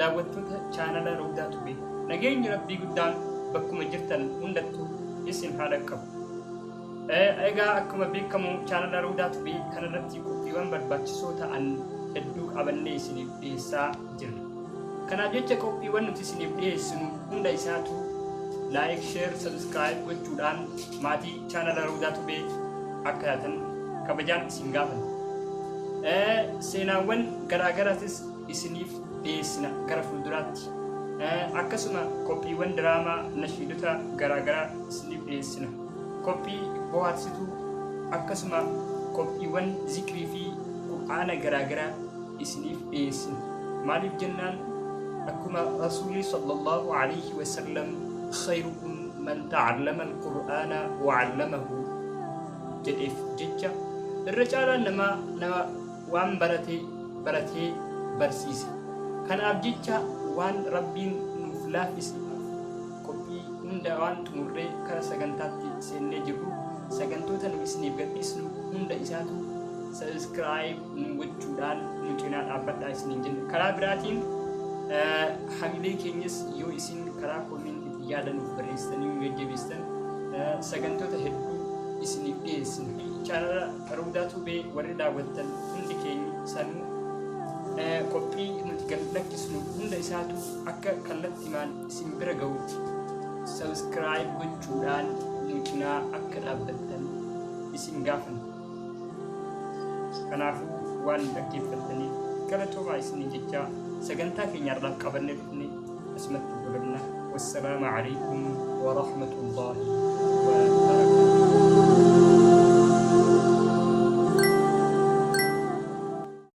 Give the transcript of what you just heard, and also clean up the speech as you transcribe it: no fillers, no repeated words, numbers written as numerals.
Daawwattoota chaanala Rawdaa Tube nageenyi Rabbii guddaan bakkuma jirtan hundattuu isin haa dhaqqabu. Egaa akkuma beekamu chaanala Rawdaa Tube kanarratti qophiiwwan barbaachisoo ta'an hedduu qabannee isiniif dhiyeessaa jirra. Kanaaf jecha qophiiwwan nuti isiniif dhiyeessinu hunda isaatu like, share, subscribe gochuudhaan maatii chaanala Rawdaa Tube akka taatan kabajaan isin gaafanna. Seenaawwan garaagaraatis isiniif dhiyeessina gara fuulduraatti. Akkasuma qophiiwwan diraamaa nashiidota garaagaraa isiniif dhiyeessina. Qophii bohaarsituu akkasuma qophiiwwan zikrii fi qur'aana garaagaraa isiniif dhiyeessina. Maaliif jennaan akkuma Rasuulli sallallahu alayhi wasallam khayrukum man ta'allama al-qur'aana wa 'allamahu jedheef jecha irra caalaan namaa nama waan barate baratee barsiise. Kanaaf jecha waan Rabbiin nuuf laaffise qophii hunda waan xumurree kara sagantaatti seennee jirru sagantoota nu isiniif gadhiisnu hunda isaatu subscribe nu gochuudhaan nu cinaa dhaabbadhaa isiniin jenna. Karaa biraatiin hamilee keenyas yoo isin karaa koomentiitiin yaada nuuf barreessitanii nu jajjabeessitan sagantoota hedduu isiniif dhiyeessina. Chaanala Rawdaa Tube warri daawwattan hundi keenya sanuu qophii nuti gad lakkisnu hunda isaatu akka kallattimaan isin bira ga'u subscribe gochuudhaan nu cinaa akka dhaabbattan isin gaafanna. Kanaafuu waan nu dhaggeeffattaniif galatoomaa isiniin jechaa sagantaa keenya har'aaf qabannee dhufne asumatti goolabna. Wassalaamu alaikum wa rahmatullahi wa.